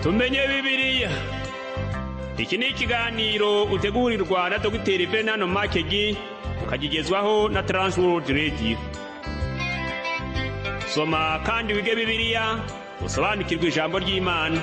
Tumenye Bibiliya. Iki ni ikiganiro utegurirwa na Dogiteri Venano Makegi, ukagigezwaho na Transworld Radio. Soma kandi wige Bibiliya, usobanukirwe ijambo ry'Imana.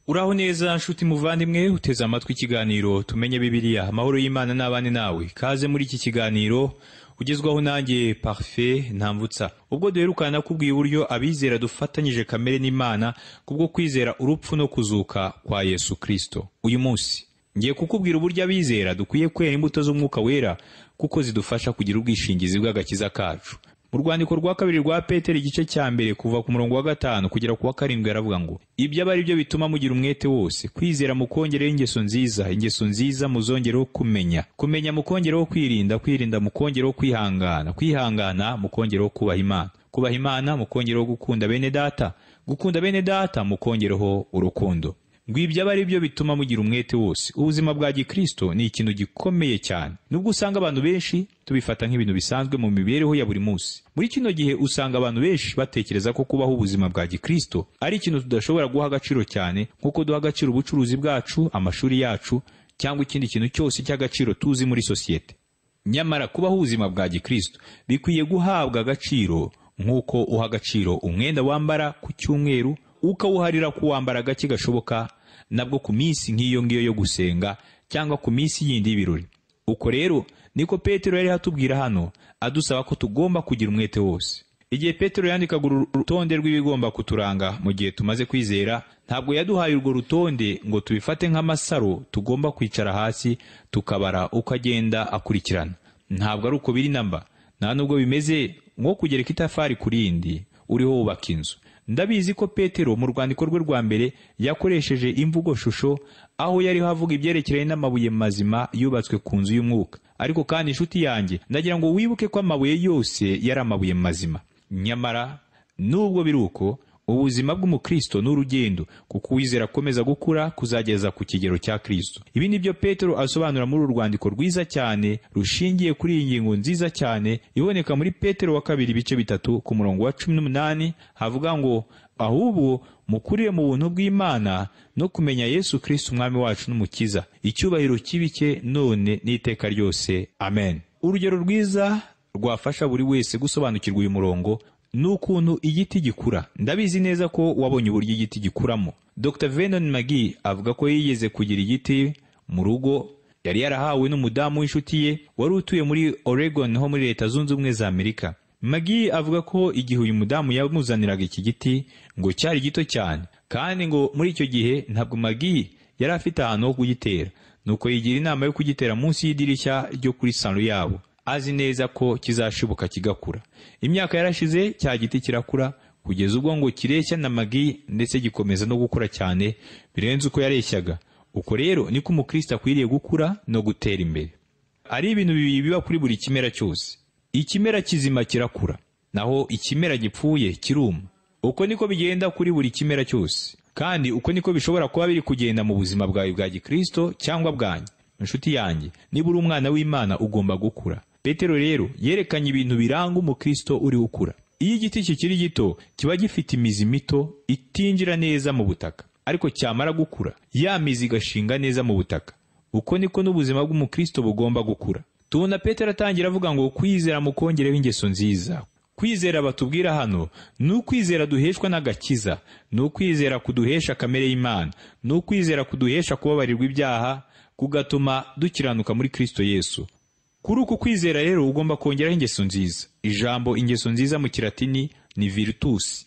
Uraho neza nshuti muvandimwe, uteze amatwi ikiganiro Tumenye Bibiliya. Amahoro y'Imana n'abane nawe. Kaze muri iki kiganiro ugezwaho nanjye Parfait Ntamvutsa. Ubwo duherukana nakubwiye uburyo abizera dufatanyije kamere n'Imana kubwo kwizera urupfu no kuzuka kwa Yesu Kristo. Uyu munsi ngiye kukubwira uburyo abizera dukwiye kwera imbuto z'Umwuka Wera, kuko zidufasha kugira ubwishingizi bw'agakiza kacu. Mu rwandiko rwa kabiri rwa Petero igice cya mbere kuva ku murongo wa 5 kugera ku wa 7 yaravuga ngo: ibyo aba ari byo bituma mugira umwete wose, kwizera mukongereho ingeso nziza, ingeso nziza muzongereho kumenya, kumenya mukongereho kwirinda, kwirinda mukongereho kwihangana, kwihangana mukongereho kubaha Imana, kubaha Imana mukongereho gukunda bene data, gukunda bene data mukongereho urukundo. Ngo ibyo aba ari byo bituma mugira umwete wose. Ubuzima bwa Gikristo ni ikintu gikomeye cyane, nubwo usanga abantu benshi tubifata nk'ibintu bisanzwe mu mibereho ya buri munsi. Muri kino gihe usanga abantu benshi batekereza ko kubaho ubuzima bwa Gikristo ari ikintu tudashobora guha agaciro cyane nk'uko duha agaciro ubucuruzi bwacu, amashuri yacu, cyangwa ikindi kintu cyose cy'agaciro tuzi muri sosiyete. Nyamara kubaho ubuzima bwa Gikristo bikwiye guhabwa agaciro nk'uko uha agaciro umwenda wambara ku cyumweru, ukawuharira kuwambara gake gashoboka nabwo ku minsi nk'iyo ngiyo yo gusenga cyangwa ku minsi yindi y'ibirori. Uko rero niko Petero yari atubwira hano, adusaba ko tugomba kugira umwete wose. Igihe Petero yandikaga urutonde rw'ibigomba kuturanga mu gihe tumaze kwizera, ntabwo yaduhaye urwo rutonde ngo tubifate nk'amasaro tugomba kwicara hasi tukabara uko agenda akurikirana. Ntabwo ari uko biri namba, nta nubwo bimeze nko kugereka itafari ku rindi uriho wubaka inzu. Ndabizi ko Petero mu rwandiko rwe rwa mbere yakoresheje imvugo shusho, aho yariho avuga ibyerekeranye n'amabuye mazima yubatswe ku nzu y'umwuka. Ariko kandi inshuti yanjye, ndagira ngo wibuke ko amabuye yose yari amabuye mazima. Nyamara nubwo biri uko, ubuzima bw'umukristo ni urugendo, kuko uwizera akomeza gukura kuzageza ku kigero cya Kristo. Ibi ni byo Petero asobanura muri uru rwandiko rwiza cyane rushingiye kuri iyi ngingo nziza cyane iboneka muri Petero wa kabiri ibice 3 ku murongo wa 18, havuga ngo: ahubwo mukurire mu buntu bw'Imana no kumenya Yesu Kristo umwami wacu n'umukiza, icyubahiro kibike none n'iteka ryose, amen. Urugero rwiza rwafasha buri wese gusobanukirwa uyu murongo n'ukuntu igiti gikura. Ndabizi neza ko wabonye uburyo igiti gikuramo. Dr. Vernon McGee avuga ko yigeze kugira igiti mu rugo yari yarahawe n'umudamu w'inshuti ye wari utuye muri Oregon ho muri Leta Zunze Ubumwe za Amerika. McGee avuga ko igihe uyu mudamu yamuzaniraga iki giti ngo cyari gito cyane, kandi ngo muri icyo gihe ntabwo McGee yari afite ahantu ho kugitera, nuko yigira inama yo kugitera munsi y'idirishya ryo kuri salo yabo, azi neza ko kizashibuka kigakura. Imyaka yarashize cya giti kirakura kugeza ubwo ngo kireshya na McGee, ndetse gikomeza no gukura cyane birenze uko yareshyaga. Uko rero niko umukristo akwiriye gukura no gutera imbere. Ari ibintu bibiri biba kuri buri kimera cyose. Ikimera kizima kirakura, naho ikimera gipfuye kiruma. Uko niko bigenda kuri buri kimera cyose, kandi uko niko bishobora kuba biri kugenda mu buzima bwawe bwa Gikristo cyangwa bwanjye. Inshuti yanjye, niba uri umwana w'Imana ugomba gukura. Petero rero yerekanye ibintu biranga umukristo uri ukura. Iyo igiti kikiri gito kiba gifite imizi mito itinjira neza mu butaka, ariko cyamara gukura ya mizi igashinga neza mu butaka. Uko niko n'ubuzima bw'umukristo bugomba gukura. Tubona Petero atangira avuga ngo kwizera mukongereho ingeso nziza. Kwizera batubwira hano ni ukwizera duheshwa n'agakiza, ni ukwizera kuduhesha kamere y'Imana, ni ukwizera kuduhesha kubabarirwa ibyaha, kugatuma dukiranuka muri Kristo Yesu. Kuri uku kwizera rero ugomba kongeraho ingeso nziza. Ijambo ingeso nziza mu Kilatini ni virtus.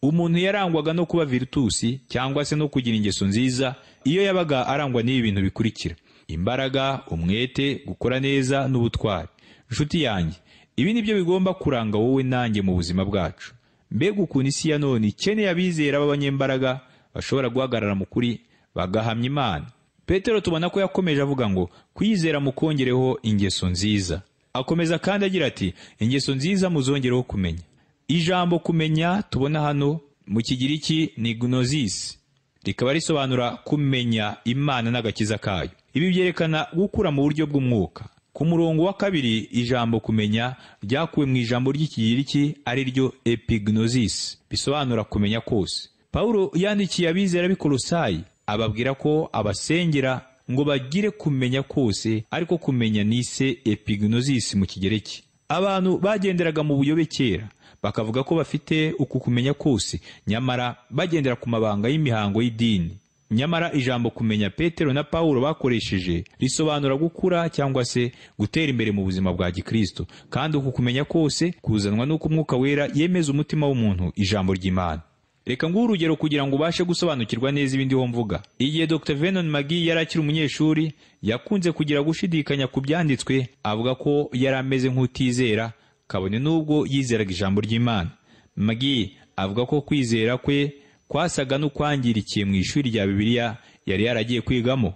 Umuntu yarangwaga no kuba virtus cyangwa se no kugira ingeso nziza iyo yabaga arangwa n'ibi bintu bikurikira: imbaraga, umwete, gukora neza n'ubutwari. Inshuti yanjye, ibi nibyo bigomba kuranga wowe nanjye mu buzima bwacu. Mbega ukuntu isi ya none ikeneye abizera b'abanyembaraga bashobora guhagarara mu kuri bagahamya Imana. Petero tubona ko yakomeje avuga ngo kwizera mukongereho ingeso nziza. Akomeza kandi agira ati ingeso nziza muzongereho kumenya. Ijambo kumenya tubona hano mu Kigiriki ni gnosis, rikaba risobanura kumenya Imana n'agakiza kayo. Ibi byerekana gukura mu buryo bw'umwuka. Ku murongo wa 2, ijambo kumenya ryakuwe mu ijambo ry'Ikigiriki ari ryo epignosis, bisobanura kumenya kose. Pawulo yandikiye abizera b'i Kolosayi ababwira ko abasengera ngo bagire kumenya kose, ariko kumenya nise epignosis mu Kigereki. Abantu bagenderaga mu buyobe kera bakavuga ko bafite uku kumenya kose, nyamara bagendera ku mabanga y'imihango y'idini. Nyamara ijambo kumenya Petero na Pawulo bakoresheje risobanura gukura cyangwa se gutera imbere mu buzima bwa Gikristo, kandi uku kumenya kose kuzanwa n'uko Umwuka Wera yemeza umutima w'umuntu ijambo ry'Imana. Reka nguhe urugero kugira ngo ubashe gusobanukirwa neza ibindi ho mvuga. Igihe Dr. Vernon McGee yari akiri umunyeshuri, yakunze kugira gushidikanya ku byanditswe, avuga ko yari ameze nk'utizera, kabone n'ubwo yizeraga ijambo ry'Imana. McGee avuga ko kwizera kwe kwasaga n'ukwangirikiye mu ishuri rya Bibiliya yari yaragiye kwigamo,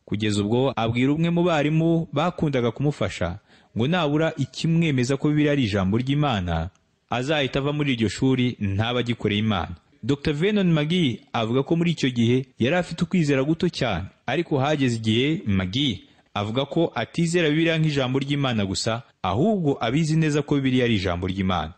kugeza ubwo abwira umwe mu barimu bakundaga kumufasha ngo nabura ikimwemeza ko Bibiliya ari ijambo ry'Imana, azahita ava muri iryo shuri ntaba agikoreye Imana. Dr. Vernon McGee avuga ko muri icyo gihe yari afite ukwizera guto cyane, ariko hageze igihe McGee avuga ko atizera Bibiliya nk'ijambo ry'Imana gusa, ahubwo abizi neza ko Bibiliya ari ijambo ry'Imana.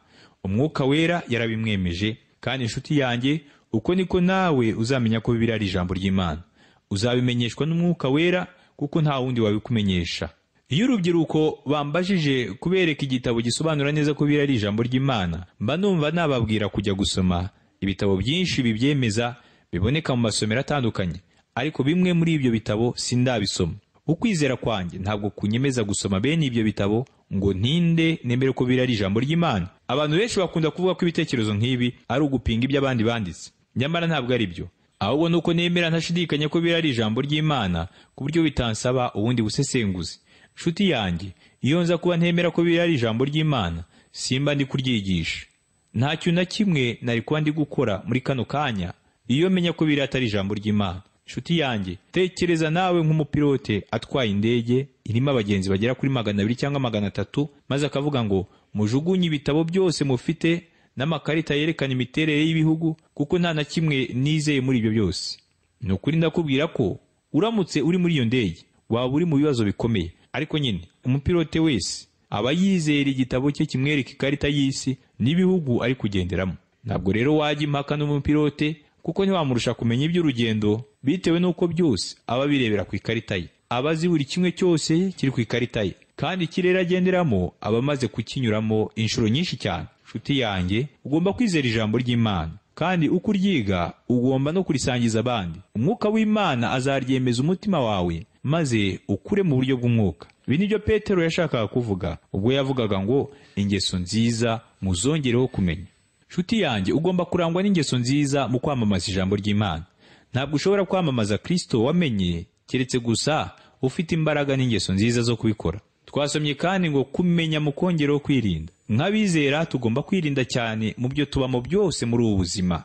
Umwuka Wera yarabimwemeje, kandi inshuti yanjye, uko niko nawe uzamenya ko Bibiliya ari ijambo ry'Imana. Uzabimenyeshwa n'Umwuka Wera kuko nta wundi wabikumenyesha. Iyo urubyiruko bambajije kubereka igitabo gisobanura neza ko Bibiliya ari ijambo ry'Imana, mba numva nababwira kujya gusoma ibitabo byinshi bibyemeza biboneka mu masomero atandukanye, ariko bimwe muri ibyo bitabo sindabisoma. Ukwizera kwanjye ntabwo kunyemeza gusoma bene ibyo bitabo ngo ntinde nemere ko Bibiliya ari ijambo ry'Imana. Abantu benshi bakunda kuvuga ko ibitekerezo nk'ibi ari ugupinga ibyo abandi banditse, nyamara ntabwo ari byo. Ahubwo nuko nemera ntashidikanya ko Bibiliya ari ijambo ry'Imana ku buryo bitansaba ubundi busesenguzi. Nshuti yanjye, iyo nza kuba ntemera ko Bibiliya ari ijambo ry'Imana, simba ndi kuryigisha. Nta kintu na kimwe nari kuba ndi gukora muri kano kanya iyo menya ko Bibiliya atari ijambo ry'Imana. Nshuti yanjye, tekereza nawe nk'umupilote atwaye indege irimo abagenzi bagera kuri 200 cyangwa 300, maze akavuga ngo mujugunye ibitabo byose mufite n'amakarita yerekana imiterere y'ibihugu, kuko nta na kimwe nizeye muri ibyo byose. Ni ukuri ndakubwira ko uramutse uri muri iyo ndege waba uri mu bibazo bikomeye. Ariko nyine umupilote wese aba yizera igitabo cye kimwereka ikarita y'isi n'ibihugu ari kugenderamo. Ntabwo rero wajya impaka n'umupilote, kuko ntiwamurusha kumenya iby'urugendo bitewe n'uko byose aba birebera ku ikarita ye. Aba azi buri kimwe cyose kiri ku ikarita ye, kandi ikirere agenderamo aba amaze kukinyuramo inshuro nyinshi cyane. Nshuti yanjye, ugomba kwizera ijambo ry'Imana, kandi uko uryiga ugomba no kurisangiza abandi. Umwuka w'Imana azaryemeza umutima wawe maze ukure mu buryo bw'umwuka. Ibi nibyo Petero yashakaga kuvuga ubwo yavugaga ngo ingeso nziza muzongereho kumenya. Nshuti yanjye, ugomba kurangwa n'ingeso nziza mu kwamamaza ijambo ry'Imana. Ntabwo ushobora kwamamaza Kristo wamenye keretse gusa ufite imbaraga n'ingeso nziza zo kubikora. Twasomye kandi ngo kumenya mukongeraho kwirinda. Nk'abizera tugomba kwirinda cyane mu byo tubamo byose muri ubu buzima.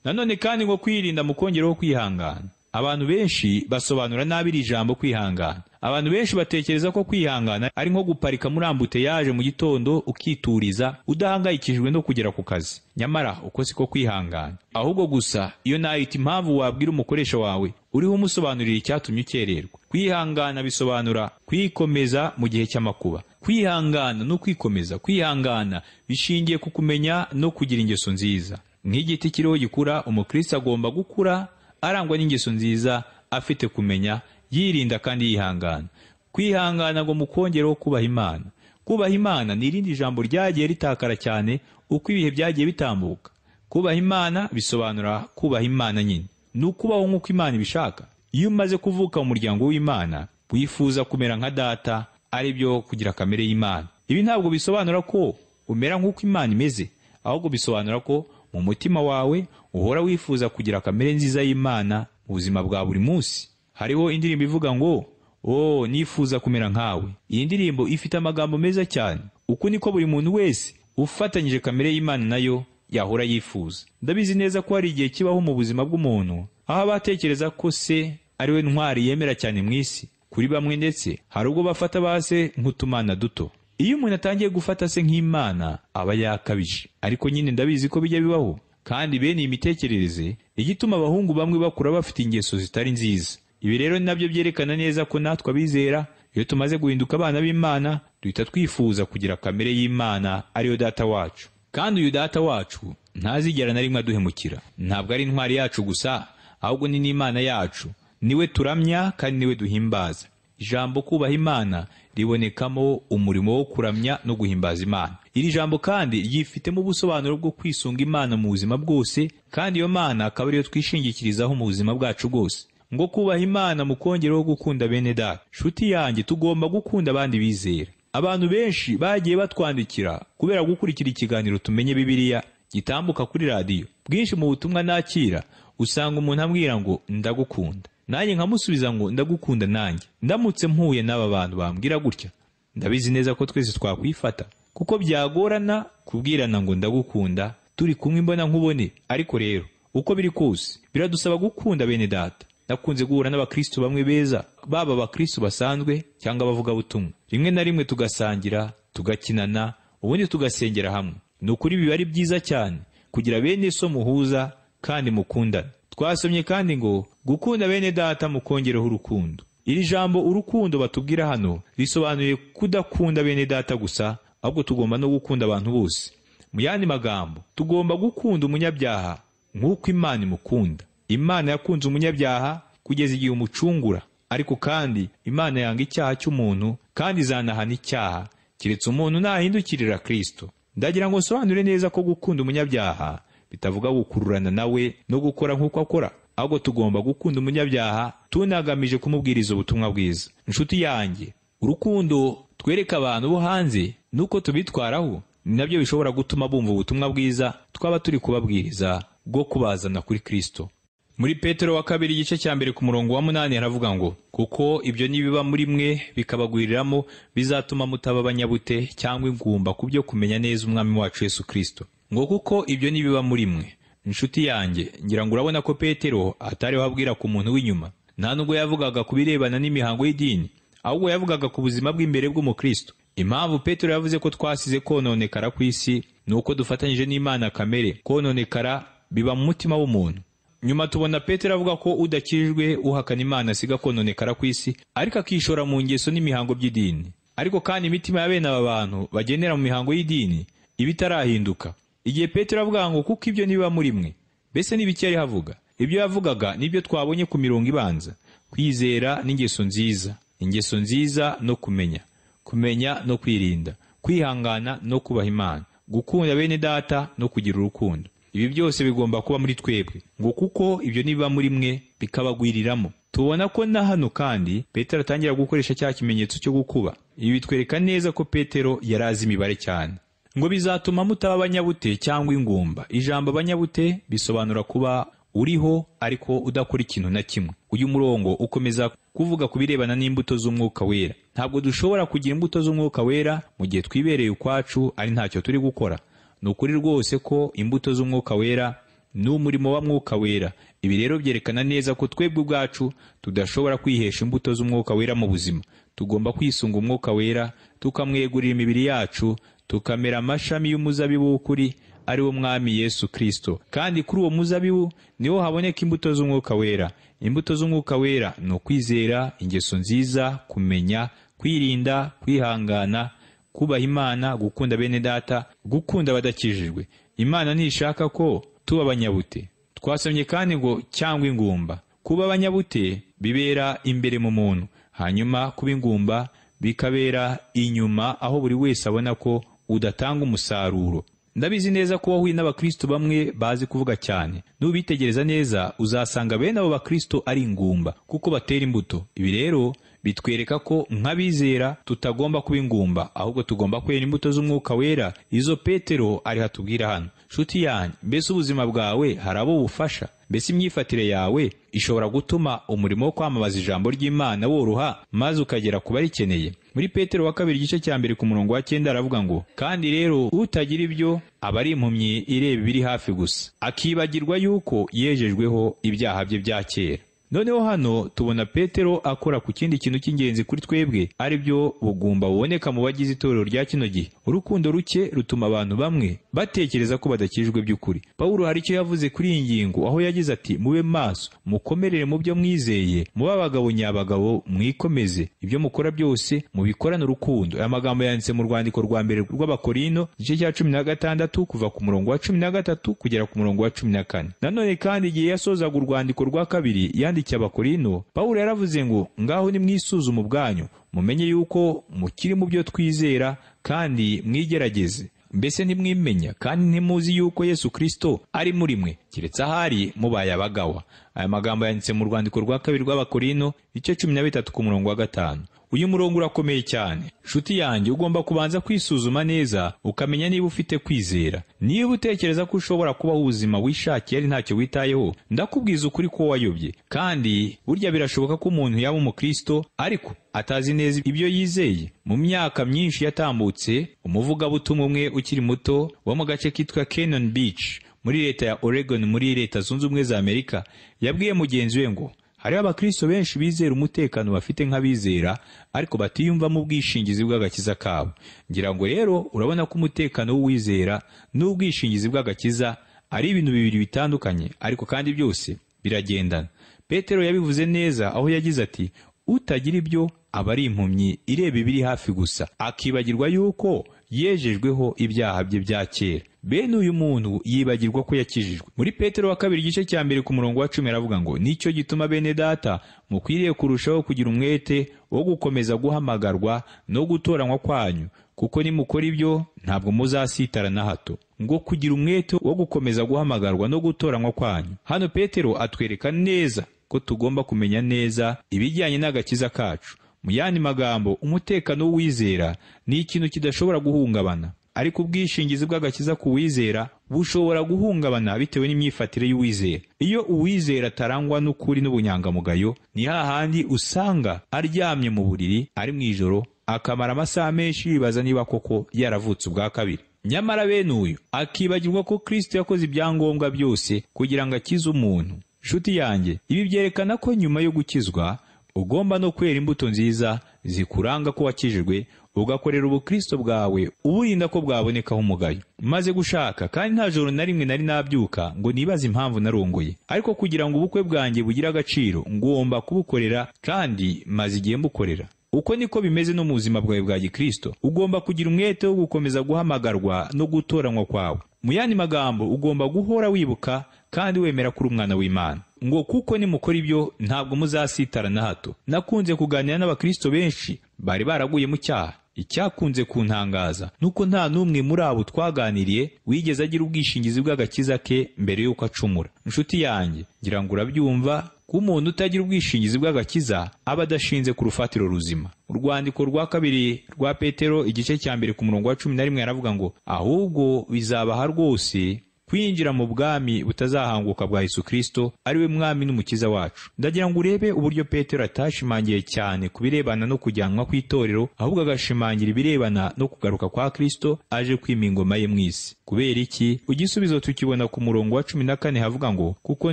Nanone kandi ngo kwirinda mukongeraho kwihangana. Abantu benshi basobanura nabi iri jambo kwihangana. Abantu benshi batekereza ko kwihangana ari nko guparika muri ambuteyaje mu gitondo ukituriza udahangayikishijwe no kugera ku kazi. Nyamara uko siko kwihangana. Ahubwo gusa iyo nayita impamvu wabwira umukoresha wawe uriho umusobanurira icyatumye ukererwa. Kwihangana bisobanura kwikomeza mu gihe cy'amakuba. Kwihangana no kwikomeza. Kwihangana bishingiye ku kumenya no kugira ingeso nziza. Nk'igiti kiriho gikura, umukristo agomba gukura arangwa n'ingeso nziza, afite kumenya, yirinda kandi yihangana. Kwihangana ngo mukongeraho kubaha Imana. Kubaha Imana ni irindi jambo ryagiye ritakara cyane uko ibihe byagiye bitambuka. Kubaha Imana bisobanura kubaha Imana nyine, ni ukubaho nk'uko Imana ibishaka. Iyo umaze kuvuka mu muryango w'Imana, wifuza kumera nka data, ari byo kugira kamere y'Imana. Ibi ntabwo bisobanura ko umera nk'uko Imana imeze, ahubwo bisobanura ko mu mutima wawe uhora wifuza kugira kamere nziza y'Imana mu buzima bwa buri munsi. Hariho indirimbo ivuga ngo oh, nifuza kumera nkawe. Iyi ndirimbo ifite amagambo meza cyane. Uku niko buri muntu wese ufatanyije kamere y'Imana nayo yahora yifuza. Ndabizi neza ko hari igihe kibaho mu buzima bw'umuntu aho abatekereza ko se ari we ntwari yemera cyane mu isi. Kuri bamwe ndetse hari ubwo bafata base nk'utumana duto. Iyo umuntu atangiye gufata se nk'Imana aba yakabije. Ariko nyine ndabizi ko bijya bibaho. Kandi bene iyi mitekerereze igituma abahungu bamwe bakura bafite ingeso zitari nziza. Ibi rero nabyo byerekana neza ko natwe abizera Iyo tumaze guhinduka abana b'Imana, duhita twifuza kugira kamere y'Imana ariyo Data wacu. Kandi uyu Data wacu ntazigera na rimwe aduhemukira. Ntabwo ari intwari yacu gusa, ahubwo ni n'Imana yacu. Niwe turamya kandi niwe duhimbaza. Ijambo kubaha Imana ribonekamo umurimo wo kuramya no guhimbaza Imana. Iri jambo kandi ryifitemo ubusobanuro bwo kwisunga Imana mu buzima bwose, kandi iyo Mana akaba ariyo twishingikirizaho mu buzima bwacu bwose. Ngo kubaha Imana mu kongeraho gukunda bene data. Nshuti yanjye, tugomba gukunda abandi bizera. Abantu benshi bagiye batwandikira kubera gukurikira ikiganiro Tumenye Bibiliya gitambuka kuri radiyo. Bwinshi mu butumwa nakira usanga umuntu ambwira ngo ndagukunda, nanjye nkamusubiza ngo ndagukunda nanjye. Ndamutse mpuye n'aba bantu bambwira gutya, ndabizi neza ko twese twakwifata, kuko byagorana kubwirana ngo ndagukunda turi kumwe imbona nkubone. Ariko rero uko biri kose biradusaba gukunda bene data. Nakunze guhura n'abakristo bamwe beza, baba abakristo basanzwe cyangwa abavugabutumwa. Rimwe na rimwe tugasangira, tugakinana, ubundi tugasengera hamwe. Ni ukuri biba ari byiza cyane kugira bene so muhuza kandi mukundana. Twasomye kandi ngo gukunda bene data mukongereho urukundo. Iri jambo urukundo batubwira hano risobanuye kudakunda bene data gusa, ahubwo tugomba no gukunda abantu bose. Mu yandi magambo, tugomba gukunda umunyabyaha nk'uko Imana imukunda. Imana yakunze umunyabyaha kugeza igihe umucungura, ariko kandi Imana yanga icyaha cy'umuntu kandi izanahana icyaha keretse umuntu nahindukirira Kristo. Ndagira ngo nsobanure neza ko gukunda umunyabyaha bitavuga gukururana nawe no gukora nk'uko akora, ahubwo tugomba gukunda umunyabyaha tunagamije kumubwiriza ubutumwa bwiza. Inshuti yanjye, urukundo twereka abantu bo hanze nuko tubitwaraho ni nabyo bishobora gutuma bumva ubutumwa bwiza twaba turi kubabwiriza bwo kubazana kuri Kristo. Muri Petero wa kabiri igice cya 1 ku murongo wa 8 haravuga ngo kuko ibyo nibiba muri mwe bikabagwiriramo bizatuma mutaba abanyabute cyangwa ingumba ku byo kumenya neza Umwami wacu Yesu Kristo. Ngo kuko ibyo nibiba muri mwe. Inshuti yanjye, ngira ngo urabona ko Petero atariho abwira ku muntu w'inyuma. Nta nubwo yavugaga ku birebana n'imihango y'idini, ahubwo yavugaga ku buzima bw'imbere bw'umukristo. Impamvu Petero yavuze ko twasize kononekara ku isi ni uko dufatanyije n'Imana kamere. Kononekara biba mu mutima w'umuntu. Nyuma tubona Petero avuga ko udakijwe uhakana Imana asiga kononekara ku isi, ariko akishora mu ngeso n'imihango by'idini. Ariko kandi imitima ya bene aba bantu bagendera mu mihango y'idini iba itarahinduka. Igihe Petero avuga ngo kuko ibyo niba muri mwe, mbese n'ibiki yari havuga? Ibyo yavugaga nibyo twabonye ku mirongo ibanza: kwizera n'ingeso nziza, ingeso nziza no kumenya, kumenya no kwirinda, kwihangana no kubaha Imana, gukunda bene data no kugira urukundo. Ibi byose bigomba kuba muri twebwe. Ngo kuko ibyo niba muri mwe bikabagwiriramo. Tubona ko na hano kandi Petero atangira gukoresha cya kimenyetso cyo gukuba. Ibi bitwereka neza ko Petero yari azi imibare cyane. Ngo bizatuma mutaba abanyabute cyangwa ingumba. Ijambo abanyabute bisobanura kuba uriho ariko udakora ikintu na kimwe. Uyu murongo ukomeza kuvuga ku birebana n'imbuto z'Umwuka Wera. Ntabwo dushobora kugira imbuto z'Umwuka Wera mu gihe twibereye ukwacu ari ntacyo turi gukora. Ni ukuri rwose ko imbuto z'Umwuka Wera ni umurimo wa Mwuka Wera. Ibi rero byerekana neza ko twebwe ubwacu tudashobora kwihesha imbuto z'Umwuka Wera mu buzima. Tugomba kwisunga Umwuka Wera, tukamwegurira imibiri yacu, tukamera amashami y'umuzabibu w'ukuri ari wo Mwami Yesu Kristo. Kandi kuri uwo muzabibu niho haboneka imbuto z'Umwuka Wera. Imbuto z'Umwuka Wera ni ukwizera, ingeso nziza, kumenya, kwirinda, kwihangana, kubaha Imana, gukunda bene data, gukunda abadakijijwe. Imana ntishaka ko tuba abanyabute. Twasomye kandi ngo cyangwa ingumba. Kuba abanyabute bibera imbere mu muntu, hanyuma kuba ingumba bikabera inyuma, aho buri wese abona ko udatanga umusaruro. Ndabizi neza ko wahuye n'abakristo bamwe bazi kuvuga cyane. Nubitegereza neza uzasanga bene abo bakristo ari ingumba kuko batera imbuto. Ibi rero bitwereka ko nk'abizera tutagomba kuba ingumba, ahubwo tugomba kwera imbuto z'Umwuka Wera, izo Petero ari hatubwira hano. Nshuti yanjye, mbese ubuzima bwawe hari abo bufasha? Mbese imyifatire yawe ishobora gutuma umurimo wo kwamamaza ijambo ry'Imana woroha maze ukagera ku barikeneye? Muri Petero wa kabiri igice cya 1 ku murongo wa 9 aravuga ngo kandi rero utagira ibyo aba ari impumyi ireba ibiri hafi gusa, akibagirwa yuko yejejweho ibyaha bye bya kera. Noneho hano tubona Petero akora ku kindi kintu cy'ingenzi kuri twebwe, ari byo bugumba buboneka mu bagize itorero rya kino gihe. Urukundo ruke rutuma abantu bamwe batekereza ko badakijijwe by'ukuri. Pawulo hari icyo yavuze kuri iyi ngingo, aho yagize ati: mube maso, mukomerere mu byo mwizeye, mube abagabo nyabagabo, mwikomeze, ibyo mukora byose mubikorane urukundo. Aya magambo yanditse mu rwandiko rwa mbere rw'Abakorino, igice cya 16, kuva ku murongo wa 13 kugera ku murongo wa 14. Nanone kandi igihe yasozaga urwandiko rwa kabiri yandikiye Abakorino, Pawulo yaravuze ngo: ngaho nimwisuzume ubwanyu, mumenye yuko mukiri mu byo twizera, kandi mwigerageze. Mbese ntimwimenya kandi ntimuzi yuko Yesu Kristo ari muri mwe, keretse ahari mubaye abagawa. Aya magambo yanditse mu rwandiko rwa kabiri rw'Abakorino, igice 13 ku murongo wa 5. Uyu murongo urakomeye cyane. Nshuti yanjye, ugomba kubanza kwisuzuma neza ukamenya niba ufite kwizera. Niba utekereza ko ushobora kubaho ubuzima wishakiye ari ntacyo witayeho, ndakubwiza ukuri ko wayobye. Kandi burya birashoboka ko umuntu yaba umukristo ariko atazi neza ibyo yizeye. Mu myaka myinshi yatambutse, umuvugabutumwa umwe ukiri muto wo mu gace kitwa Cannon Beach muri leta ya Oregon muri Leta Zunze Ubumwe za Amerika, yabwiye mugenzi we ngo: hariho abakristo benshi bizera umutekano bafite nk'abizera, ariko batiyumvamo ubwishingizi bw'agakiza kabo. Ngira ngo rero urabona ko umutekano w'uwizera n'ubwishingizi bw'agakiza ari ibintu bibiri bitandukanye, ariko kandi byose biragendana. Petero yabivuze neza aho yagize ati: utagira ibyo aba ari impumyi ireba ibiri hafi gusa, akibagirwa yuko yejejweho ibyaha bye bya kera. Bene uyu muntu yibagirwa ko yakijijwe. Muri Petero wa kabiri igice cya 2 ku murongo wa 10 aravuga ngo: nicyo gituma bene data mukwiriye kurushaho kugira umwete wo gukomeza guhamagarwa no gutoranywa kwanyu, kuko nimukora ibyo ntabwo muzasitara na hato. Ngo kugira umwete wo gukomeza guhamagarwa no gutoranywa kwanyu. Hano Petero atwereka neza ko tugomba kumenya neza ibijyanye n'agakiza kacu. Mu yandi magambo, umutekano w'uwizera ni ikintu kidashobora guhungabana, ariko ubwishingizi bw'agakiza ku wizera bushobora guhungabana bitewe n'imyifatire y'uwizera. Iyo uwizera atarangwa n'ukuri n'ubunyangamugayo, ni hahandi usanga aryamye mu buriri ari mu ijoro, akamara amasaha menshi yibaza niba koko yaravutse ubwa kabiri. Nyamara bene uyu akibagirwa ko Kristo yakoze ibyangombwa byose kugira ngo akize umuntu. Nshuti yanjye, ibi byerekana ko nyuma yo gukizwa ugomba no kwera imbuto nziza zikuranga ko wakijijwe, ugakorera ubukristo bwawe uburinda ko bwabonekaho umugayo. Maze gushaka kandi nta joro na rimwe nari nabyuka ngo nibaze impamvu narongoye, ariko kugira ngo ubukwe bwanjye bugire agaciro ngomba kubukorera, kandi maze igihe mbukorera. Uko niko bimeze no mu buzima bwawe bwa gikristo. Ugomba kugira umwete wo gukomeza guhamagarwa no gutoranywa kwawe. Mu yandi magambo, ugomba guhora wibuka kandi wemera ko uri umwana w'Imana. Ngo kuko nimukora ibyo ntabwo muzasitara na hato. Nakunze kuganira n'abakristo benshi bari baraguye mu cyaha. Icyakunze kuntangaza nuko nta n'umwe muri abo twaganiriye wigeze agira ubwishingizi bw'agakiza ke mbere y'uko acumura. Nshuti yanjye, ngira ngo urabyumva ko umuntu utagira ubwishingizi bw'agakiza aba adashinze ku rufatiro ruzima. Urwandiko rwa kabiri rwa Petero igice cya 2 ku murongo wa 11 aravuga ngo: ahubwo bizabaha rwose kwinjira mu bwami butazahanguka bwa Yesu Kristo, ari we mwami n'umukiza wacu. Ndagira ngo urebe uburyo Petero atashimangiye cyane ku birebana no kujyanwa kw'itorero, ahubwo agashimangira ibirebana no kugaruka kwa Kristo aje kwima ingoma ye mu isi. Kubera iki? Igisubizo tukibona ku murongo wa 14 havuga ngo: kuko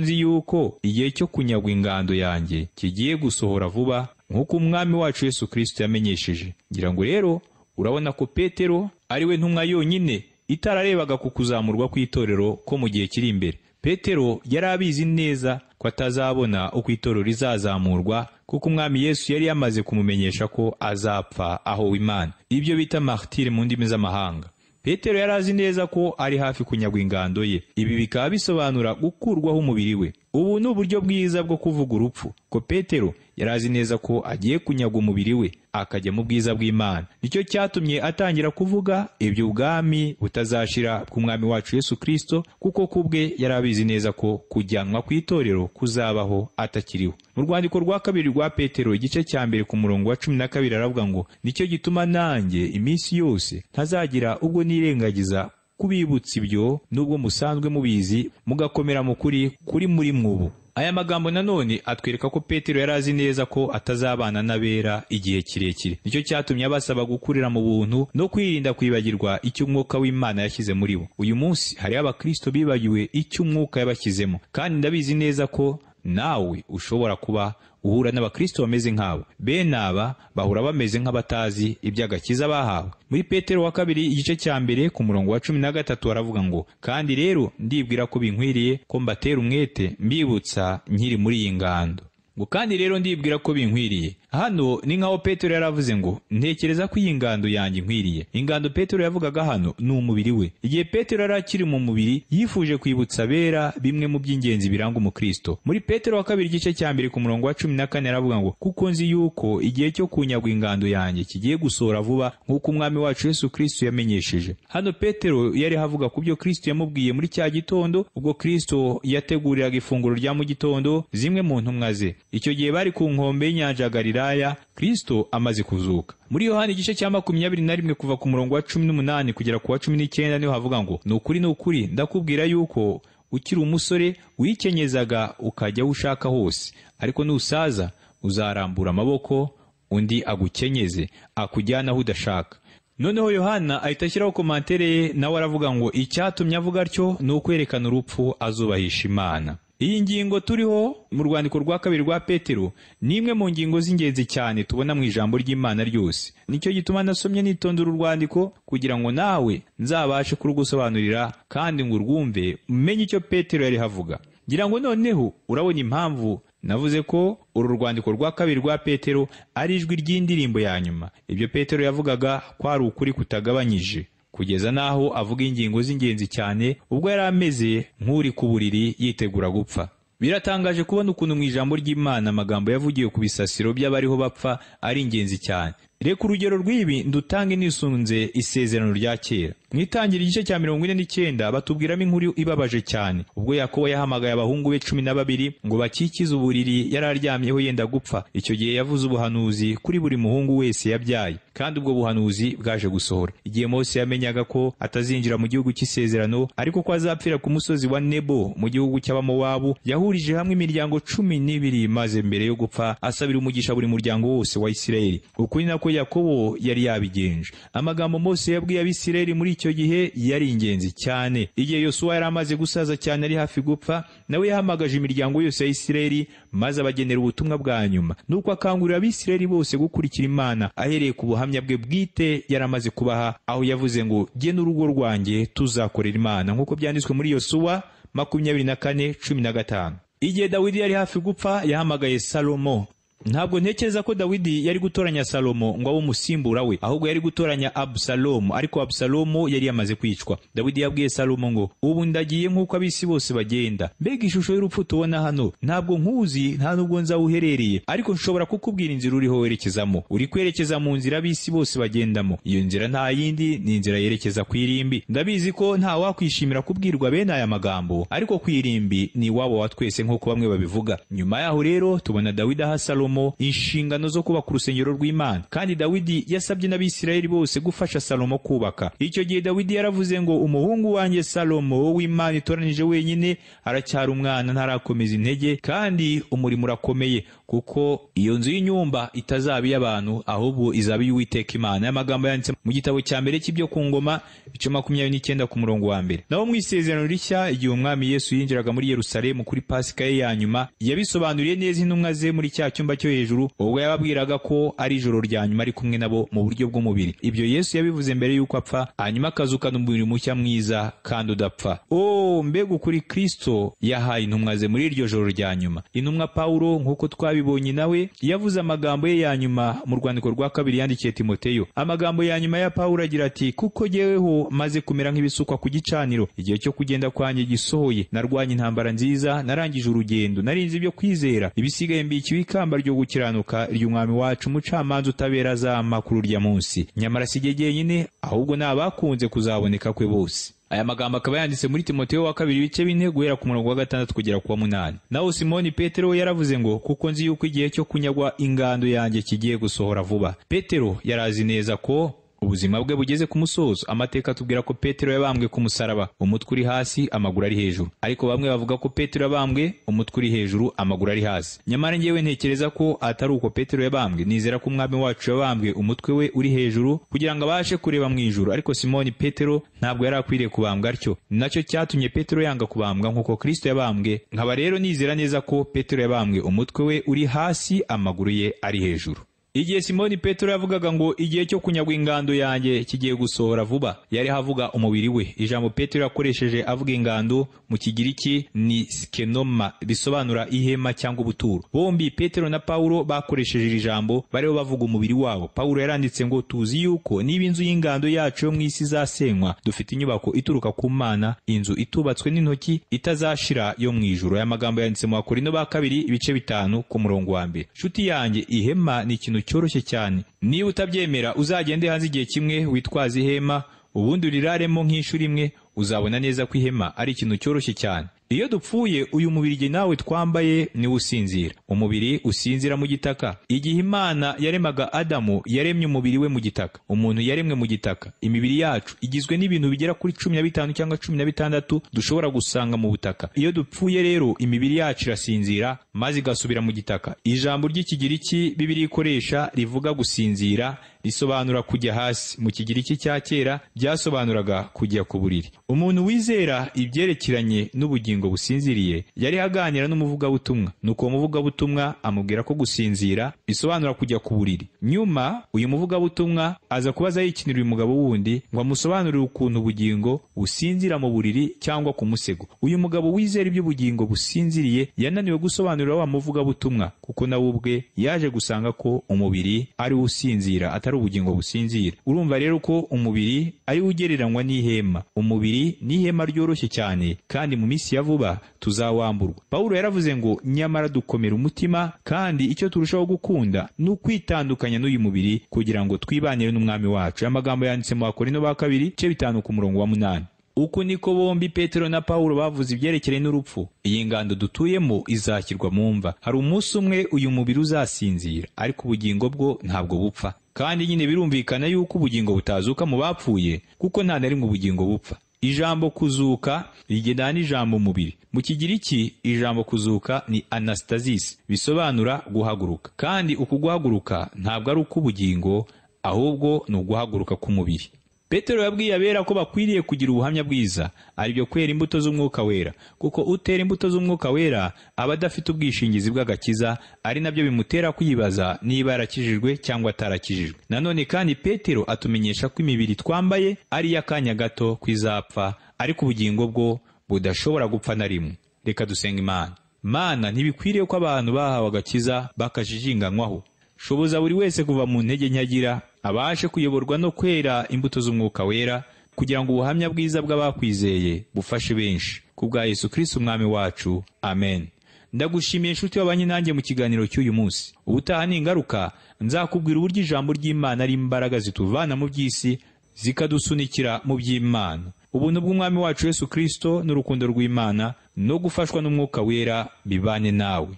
nzi yuko igihe cyo kunyagwa ingando yanjye kigiye gusohora vuba, nk'uko umwami wacu Yesu Kristo yamenyesheje. Ngira ngo rero urabona ko Petero ari we ntumwa yonyine itararebaga ku kuzamurwa kw'itorero ko mu gihe kiri imbere. Petero yari abizi neza ko atazabona uko itorero rizazamurwa, kuko umwami Yesu yari yamaze kumumenyesha ko azapfa aho Imana, ibyo bita martyr mu ndimi z'amahanga. Petero yari azi neza ko ari hafi kunyagwa ingando ye. Ibi bikaba bisobanura gukurwaho umubiri we. Ubu ni uburyo bwiza bwo kuvuga urupfu, ko Petero yari azi neza ko agiye kunyagwa umubiri we akajya mu bwiza bw'Imana. Nicyo cyatumye atangira kuvuga ibyo ubwami butazashira bw'umwami wacu Yesu Kristo, kuko kubwe yari abizi neza ko kujyanwa kw'itorero kuzabaho atakiriho. Mu rwandiko rwa kabiri rwa Petero igice cya 2 ku murongo wa 12 aravuga ngo: nicyo gituma nanjye iminsi yose ntazagira ubwo nirengagiza kubibutsa ibyo, nubwo musanzwe mubizi, mugakomera mu kuri kuri muri mwubu. Aya magambo nanone atwereka ko Petero yari azi neza ko atazabana n'abera igihe kirekire. Nicyo cyatumye abasaba gukurira mu buntu no kwirinda kwibagirwa icyo umwuka w'Imana yashyize muri bo. Uyu munsi hari abakristo bibagiwe icyo umwuka yabashyizemo, kandi ndabizi neza ko Nawe ushobora kuba uhura n'abakristo bameze nk'abo. Bene aba bahura bameze nk'abatazi iby'agakiza bahawe. Muri Petero wa kabiri igice cya 1 ku murongo wa 13 aravuga ngo, kandi rero ndibwira ko binkwiriye ko mbatera umwete mbibutsa nkiri muri iyi ngando. Ngo kandi rero ndibwira ko binkwiriye. Hano ni nkaho Petero yaravuze ngo ntekereza ko iyi ngando yanjye inkwiriye. Ingando Petero yavugaga hano ni umubiri we. Igihe Petero yari akiri mu mubiri yifuje kwibutsa abera bimwe mu by'ingenzi biranga umukristo. Muri Petero wa kabiri igice cya 1 ku murongo wa 14 aravuga ngo, kuko nzi yuko igihe cyo kunyagwa ingando yanjye kigiye gusohora vuba nk'uko umwami wacu Yesu Kristo yamenyesheje. Hano Petero yari havuga ku byo Kristo yamubwiye muri cya gitondo ubwo Kristo yateguriraga ifunguro rya mu gitondo zimwe mu ntumwa ze. Icyo gihe bari ku nkombe y'inyanja ya Galilaya, Kristo amaze kuzuka. Muri Yohana igice cya 21 kuva ku murongo wa 18 kugera ku wa 19 niho havuga ngo, ni ukuri ni ukuri ndakubwira yuko ukiri umusore wikenyezaga ukajya aho ushaka hose, ariko nusaza uzarambura amaboko undi agukenyeze akujyana aho udashaka. Noneho Yohana ahita ashyiraho komantere ye, nawe aravuga ngo icyatumye avuga atyo ni ukwerekana urupfu azubahisha Imana. Iyi ngingo turiho mu rwandiko rwa kabiri rwa Petero ni imwe mu ngingo z'ingenzi cyane tubona mu ijambo ry'Imana ryose. Nicyo gituma nasomye nitondera urwandiko kugira ngo nawe nzabashe kurugusobanurira kandi ngo urwumve umenye icyo Petero yari havuga. Ngira ngo noneho urabona impamvu navuze ko uru rwandiko rwa kabiri rwa Petero ari ijwi ry'indirimbo ya nyuma. Ibyo Petero yavugaga ko ari ukuri kutagabanyije, kugeza naho avuga ingingo z'ingenzi cyane ubwo yari ameze nk'uri ku buriri yitegura gupfa. Biratangaje kubona ukuntu mu ijambo ry'Imana amagambo yavugiwe ku bisasiro by'abariho bapfa ari ingenzi cyane. Reka urugero rw'ibi ndutange nisunze isezerano rya kera. Mu itangira igice cya 49 batubwiramo inkuru ibabaje cyane ubwo Yakobo yahamagaye abahungu be 12 ngo bakikize uburiri yari aryamyeho yenda gupfa. Icyo gihe yavuze ubuhanuzi kuri buri muhungu wese yabyaye, kandi ubwo buhanuzi bwaje gusohora. Igihe Mose yamenyaga ko atazinjira mu gihugu cy'isezerano ariko ko azapfira ku musozi wa Nebo mu gihugu cy'Abamowabu, yahurije hamwe imiryango 12 maze mbere yo gupfa asabira umugisha buri muryango wose wa Isirayeli. Ukuri nako Yakobo yari yabigenje. Amagambo Mose yabwiye Abisirayeli muri icyo gihe yari ingenzi cyane. Igihe Yosuwa yari amaze gusaza cyane ari hafi gupfa, nawe yahamagaje imiryango yose ya Isirayeli maze abagenera ubutumwa bwa nyuma. Nuko akangurira Abisirayeli bose gukurikira Imana ahereye ku buhamya bwe bwite yari amaze kubaha, aho yavuze ngo jye n'urugo rwanjye tuzakorera Imana, nk'uko byanditswe muri Yosuwa 24:15. Igihe Dawidi yari hafi gupfa yahamagaye Salomo. Ntabwo ntekereza ko Dawidi yari gutoranya Salomo ngo abe umusimbura we, ahubwo yari gutoranya Abusalomu, ariko Abusalomu yari yamaze kwicwa. Dawidi yabwiye Salomo ngo ubu ndagiye nk'uko abisi bose bagenda. Mbega ishusho y'urupfu tubona hano! Ntabwo nkuzi, nta nubwo nza uherereye, ariko nshobora kukubwira inzira uriho werekezamo. Uri kwerekeza mu nzira abisi bose bagendamo. Iyo nzira nta yindi, ni inzira yerekeza ku irimbi. Ndabizi ko nta wakwishimira kubwirwa bene aya magambo, ariko ku irimbi ni iwabo wa twese nk'uko bamwe babivuga. Nyuma yaho rero tubona Dawidi aha Salomo inshingano zo kubaka urusengero rw'Imana, kandi Dawidi yasabye n'Abisirayeli bose gufasha Salomo kubaka. Icyo gihe Dawidi yaravuze ngo umuhungu wanjye Salomo w'Imana itoranije wenyine aracyari umwana, ntarakomeza intege, kandi umurimo urakomeye, kuko iyo nzu y'inyumba itazaba iy'abantu ahubwo izaba iy'Uwiteka Imana. Aya magambo yanditse mu gitabo cya mbere cy'ibyo ku ngoma ibice 29 ku murongo wa 1. Naho mu isezerano rishya, igihe umwami Yesu yinjiraga muri Yerusalemu kuri Pasika ye ya nyuma, yabisobanuriye neza intumwa ze muri cya cyumba cyo hejuru, ubwo yababwiraga ko ari ijoro rya nyuma ari kumwe nabo mu buryo bw'umubiri. Ibyo Yesu yabivuze mbere y'uko apfa, hanyuma akazukana umubiri mushya mwiza kandi udapfa. Oh, mbega ukuri Kristo yahaye intumwa ze muri iryo joro rya nyuma. Intumwa Paulo, nk'uko twabibonye, nawe yavuze amagambo ye ya nyuma mu rwandiko rwa kabiri yandikiye Timoteyo. Amagambo ya nyuma ya Paulo agira ati, kuko jyeweho maze kumera nk'ibisukwa ku gicaniro, igihe cyo kugenda kwanjye gisohoye, narwanye intambara nziza, narangije urugendo, narinze ibyo kwizera, ibisigaye mbikiwe ikamba ryo gukiranuka ry'umwami wacu umucamanza utabera azampa kuri urya munsi. Nyamara si jye jyenyine, ahubwo n'abakunze kuzaboneka kwe bose. Aya magambo akaba yanditse muri Timoteyo wa kabiri ibice 4 guhera ku murongo wa 6 kugera ku wa 8. Naho Simoni Petero yaravuze ngo kuko nzi yuko igihe cyo kunyagwa ingando yanjye kigiye gusohora vuba. Petero yarazi neza ko Ubuzima bwe bugeze ku musozo. Amateka atubwira ko Petero yabambwe ku musaraba, umutwe uri hasi, amaguru ari hejuru. Ariko bamwe bavuga ko Petero yabambwe umutwe uri hejuru, amaguru ari hasi. Nyamara njyewe ntekereza ko atari uko Petero yabambwe. Nizera ko Umwami wacu yabambwe umutwe we uri hejuru kugira ngo abashe kureba mu ijuru. Ariko Simoni Petero ntabwo yari akwiriye kubambwa atyo. Nacyo cyatumye Petero yanga kubambwa nk'uko Kristo yabambwe. Nkaba rero nizera neza ko Petero yabambwe umutwe we uri hasi, amaguru ye ari hejuru. Igihe Simoni Petero yavugaga ngo igihe cyo kunyagwa ingando yanjye kigiye gusohora vuba, yari havuga umubiri we. Ijambo Petero yakoresheje avuga ingando mu Kigiriki ni skenoma, bisobanura ihema cyangwa ubuturo. Bombi Petero na Paulo bakoresheje iri jambo bariho bavuga umubiri wabo. Paulo yaranditse ngo tuzi yuko niba inzu y'ingando yacu yo mu isi izasenywa, dufite inyubako ituruka ku Mana, inzu itubatswe n'intoki itazashira yo mu ijuru. Aya magambo yanditse mu Bakorinto ba kabiri ibice 5 ku murongo wa 1. Nshuti yanjye, ihema ni ikintu cyoroshye cyane. Niba utabyemera uzagende hanze igihe kimwe witwaze ihema, ubundi uriraremo nk'inshuro imwe, uzabona neza ko ihema ari ikintu cyoroshye cyane. Iyo dupfuye uyu mubiri nawe twambaye niwo usinzira. Umubiri usinzira mu gitaka. Igihe Imana yaremaga Adamu, yaremye umubiri we mu gitaka. Umuntu yaremwe mu gitaka. Imibiri yacu igizwe n'ibintu bigera kuri 15 cyangwa 16 dushobora gusanga mu butaka. Iyo dupfuye rero imibiri yacu irasinzira maze igasubira mu gitaka. Ijambo ry'Ikigiriki Bibiliya ikoresha rivuga gusinzira risobanura kujya hasi. Mu Kigiriki cya kera byasobanuraga kujya ku buriri. Umuntu wizera ibyerekeranye n'ubugingo businziriye yari aganira n'umuvugabutumwa. Nuko uwo muvugabutumwa amubwira ko gusinzira bisobanura kujya ku buriri. Nyuma uyu muvugabutumwa aza kubaza yikinira uyu mugabo wundi ngo amusobanurire ukuntu ubugingo businzira mu buriri cyangwa ku musego. Uyu mugabo wizera iby'ubugingo businziriye yananiwe gusobanurira wa muvugabutumwa, kuko nawe ubwe yaje gusanga ko umubiri ari usinzira atari ubugingo businzira. Urumva rero ko umubiri ari ugereranywa n'ihema. Umubiri ni ihema ryoroshye cyane, kandi mu minsi ya vuba tuzawamburwa. Paulo yaravuze ngo nyamara dukomera umutima, kandi icyo turushaho gukunda ni ukwitandukanya n'uyu mubiri kugira ngo twibanire n'Umwami wacu. Amagambo yanditse mu Bakorinto ba kabiri ibice 5 ku murongo wa 8. Uku niko bombi Petero na Paulo bavuze ibyerekeranye n'urupfu. Iyi ngando dutuyemo izashyirwa mu mva. Hari umunsi umwe uyu mubiri uzasinzira, ariko ubugingo bwo ntabwo bupfa. Kandi nyine birumvikana yuko ubugingo butazuka mu bapfuye, kuko nta na rimwe ubugingo bupfa. Ijambo kuzuka rigendana n'ijambo umubiri. Mu Kigiriki ijambo kuzuka ni anastasis, bisobanura guhaguruka. Kandi uku guhaguruka ntabwo ari uk'ubugingo, ahubwo ni uguhaguruka k'umubiri. Petero yabwiye abera ko bakwiriye kugira ubuhamya bwiza, aribyo kwera imbuto z'Umwuka Wera, kuko utera imbuto z'Umwuka Wera aba adafite ubwishingizi bw'agakiza, ari nabyo bimutera kwibaza niba yarakijijwe cyangwa atarakijijwe. Nanone kandi Petero atumenyesha ko imibiri twambaye ari iy'akanya gato kwizapfa, ariko ubugingo bwo budashobora gupfa na rimwe. Reka dusenga Imana. Mana, ntibikwiriye ko abantu bahawe agakiza bakajijinganywaho. Shoboza buri wese kuva mu ntege nyagira, abashe kuyoborwa no kwera imbuto z'Umwuka Wera, kugira ngo ubuhamya bwiza bw'abakwizeye bufashe benshi. Ku bwa Yesu Kristo Umwami wacu, amen. Ndagushimiye inshuti wabanye nanjye mu kiganiro cy'uyu munsi. Ubutaha ningaruka nzakubwira uburyo ijambo ry'Imana ari imbaraga zituvana mu by'isi zikadusunikira mu by'Imana. Ubuntu bw'Umwami wacu Yesu Kristo n'urukundo rw'Imana no gufashwa n'Umwuka Wera bibane nawe.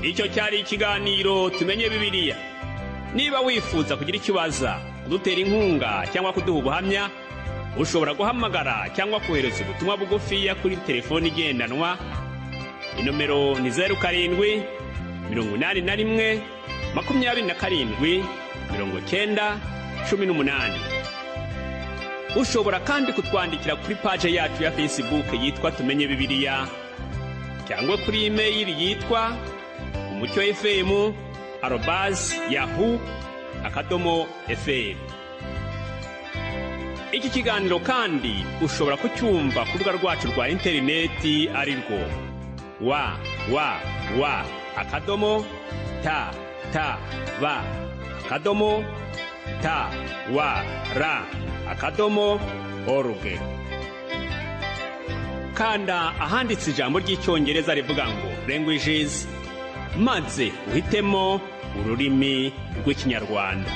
Icyo cyari ikiganiro Tumenye Bibiliya. Niba wifuza kugira icyo ubaza, kudutera inkunga cyangwa kuduha ubuhamya, ushobora guhamagara cyangwa kohereza ubutumwa bugufiya kuri telefoni igendanwa. Inomero ni 07 81 27 90 18. Ushobora kandi kutwandikira kuri paje yacu ya Facebook yitwa Tumenye Bibiliya, cyangwa kuri email yitwa umucyofm@yahoo.fr. Iki kiganiro kandi ushobora kucyumva ku rubuga rwacu rwa interineti ari rwo www.ttb.twr.org. Kanda ahanditse ijambo ry'Icyongereza rivuga ngo languages, maze uhitemo ururimi rw'Ikinyarwanda.